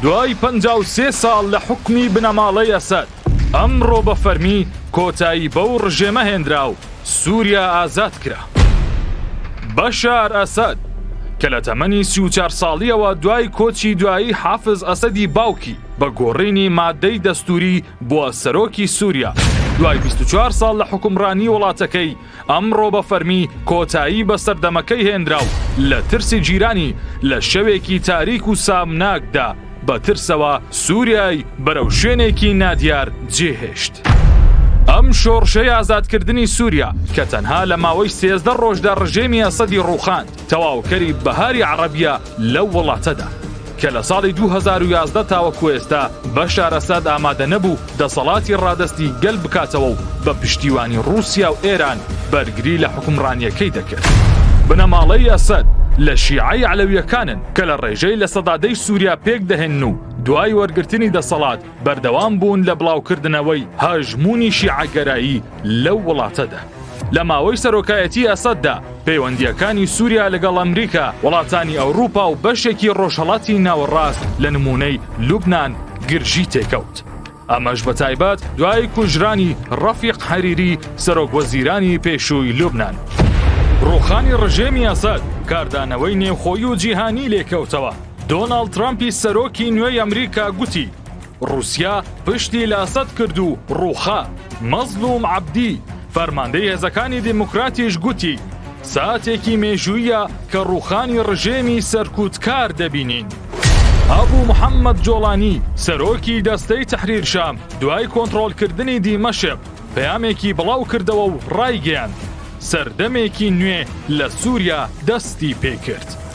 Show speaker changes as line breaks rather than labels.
دوای 53 ساڵ لە حوکمی بنەماڵەی ئەسەد، ئەمڕۆ بە فەرمی کۆتایی بەو ڕژێمە هێنرا و سووریا ئازاد کرا. بەشار ئەسەد کە لە تەمەنی 34 ساڵییەوە دوای کۆچی دوایی حافز ئەسەدی باوکی بە گۆڕینی مادەی دەستووری بووە سەرۆکی سووریا، دوای 24 ساڵ لە حوکمڕانی وڵاتەکەی ئەمڕۆ بە فەرمی کۆتایی بە سەردەمەکەی هێنرا و لە ترسی جیرانی لە شەوێکی تاریک و سامناکدا بە ترسەوە سووریای بەرەو شوێنێکی نادیار جێهێشت. ئەم شۆڕشەی ئازادکردنی سووریا کە تەنها لە ماوەی 13 ڕۆژدا ڕژێمی ئەسەدی ڕووخاند، تەواوکەری بەهاری عەڕەبییە لەو وڵاتەدا کە لە ساڵی 2011 تاوەکو ئێستا بەشار ئەسەد ئامادە نەبوو دەسەڵاتی ڕادەستی گەل بکاتەوە و بە پشتیوانی ڕووسیا و ئێران بەرگری لە حوکمڕانییەکەی دەکرد. بنەماڵەی ئەسەد لە شیعەی عەلەوییەکانن کە لە ڕێژەی 10% ی سووریا پێکدەهێنن و دوای وەرگرتنی دەسەڵات بەردەوام بوون لە بڵاوکردنەوەی هەژموونی شیعەگەرایی لەو وڵاتەدا. لە ماوەی سەرۆکایەتی ئەسەددا، پەیوەندییەکانی سووریا لەگەڵ ئەمریکا، وڵاتانی ئەوروپا و بەشێکی ڕۆژهەڵاتی ناوەڕاست لە نموونەی لوبنان گرژی تێکەوت. ئەمەش بە تایبەت دوای کوژرانی ڕەفیق حەریری سەرۆک وەزیرانی پێشووی لوبنان. ڕووخانی ڕژێمی ئەسەد کاردانەوەی نێوخۆیی و جیهانی لێکەوتەوە. دۆناڵد ترەمپی سەرۆکی نوێی ئەمریکا گوتی، ڕووسیا پشتی لە ئەسەد کرد و ڕووخا. مەزڵوم عەبدی، فەرماندەی هێزەکانی دیموکراتیش گوتی، ساتێکی مێژووییە کە ڕووخانی ڕژێمی سەرکوتکار دەبینین. ئەبو محەممەد جۆڵانی، سەرۆکی دەستەی تەحریر شام، دوای کۆنتڕۆڵکردنی دیمەشق، پەیامێکی بڵاوکردەوە و ڕایگەیاند، سەردەمێکی نوێ لە سووریا دەستی پێکرد.